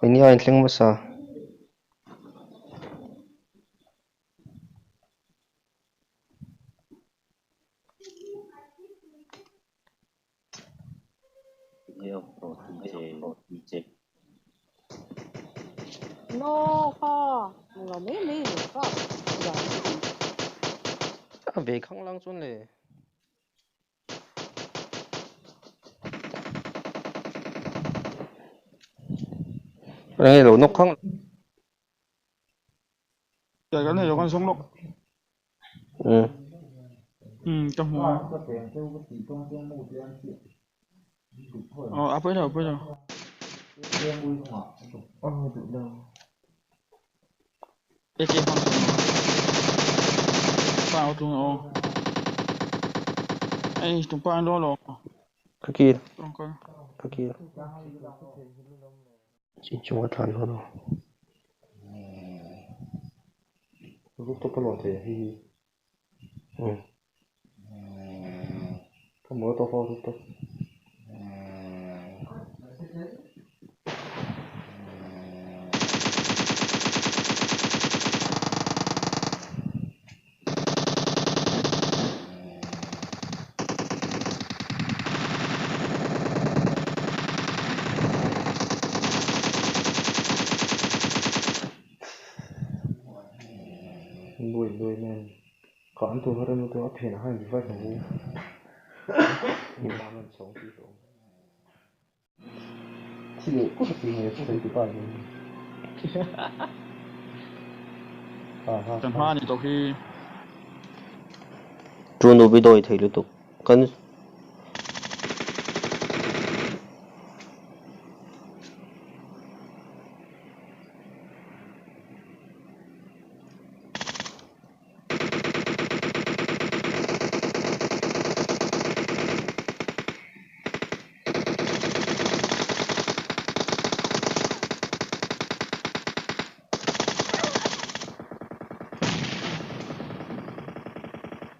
Eng nge a inthleng hmasa? A ve khanglang chuan le. Eng nge lo nawk khang. Kan nei lo kan zawng lawk. Umm. Umm ka hmu a. Aw a pawi lo a pawi lo. AK hmang tlung lo. Pa au tlung aw. Ei tung pa an lo lo. Ka kil. Tawngkal. Ka kil. Inchung a tlan dawn a. Rooftop a luah thei a hei hi. Umm. Ka molotov a rooftop. Nuai nuai mai a ni. Kah an tur rem lutuk a phenah khan revive ang u. An chhawng tih hlawm. Thi leh pawh ka ti nge sawi tu pa hian. Ha ha Kan ha. hma ni tawh khi. Chu nu bi dawi thei lutuk. Kan.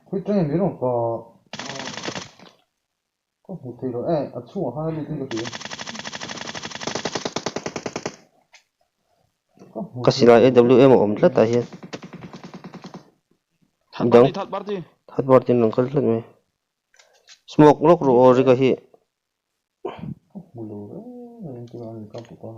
Khawi tangin min rawn kah ka hmu thei lo e a chhungah khan a lut in ka hria ka hmu Ka thei silai lo AWM a awm tlat ah hian Third dang party third party. Third party an rawn kal tlat mai. Smoke lawk ru aw Rika hi. Ka hmu lo reng reng chu an kap bawk a.